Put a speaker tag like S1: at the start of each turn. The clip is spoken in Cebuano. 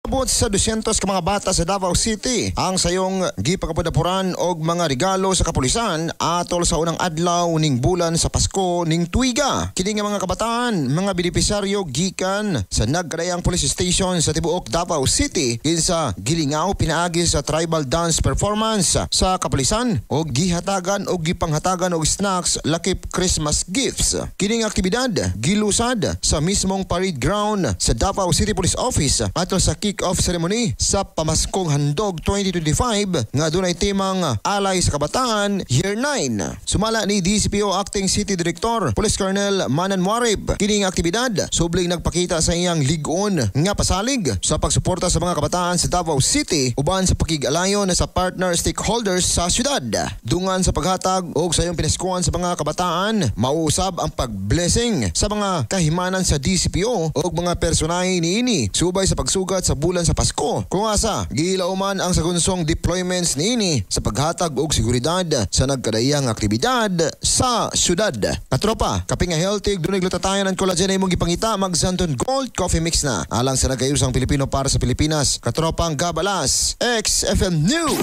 S1: Abot sa 200 ka mga bata sa Davao City ang sayong gipakapudapuran og mga regalo sa kapulisan atol sa unang adlaw ning bulan sa Pasko ning tuiga. Kini nga mga kabataan, mga benepisaryo gikan sa nagkadayang police station sa tibuok Davao City, kinsa gilingaw pinaagi sa tribal dance performance sa kapulisan og gihatagan og gipanghatagan og snacks lakip Christmas gifts. Kining aktibidad gilusad sa mismong parade ground sa Davao City Police Office atol sa kick-off ceremony sa Pamaskong Handog 2025 nga dunay temang Alay sa Kabataan Year 9. Sumala ni DCPO Acting City Director Police Colonel Manan Muarip, kining aktibidad subling nagpakita sa iyang lig-on nga pasalig sa pagsuporta sa mga kabataan sa Davao City uban sa pakig-alayon sa partner stakeholders sa syudad. Dungan sa paghatag og sayong pinaskuhan sa mga kabataan, mauusab ang pag-blessing sa mga kahimanan sa DCPO og mga personahe niini subay sa pagsugat sa bulan sa Pasko. Kung asa, gilauman ang sagunsong deployments niini sa paghatag og seguridad sa nagkadayang aktibidad sa syudad. Katropa, kape nga healthy, dunay glutathione and collagen na imong gipangita, mag Santon Gold Coffee Mix na. Alang sa nagkayusang Pilipino para sa Pilipinas. Katropang Gabalas, XFM News.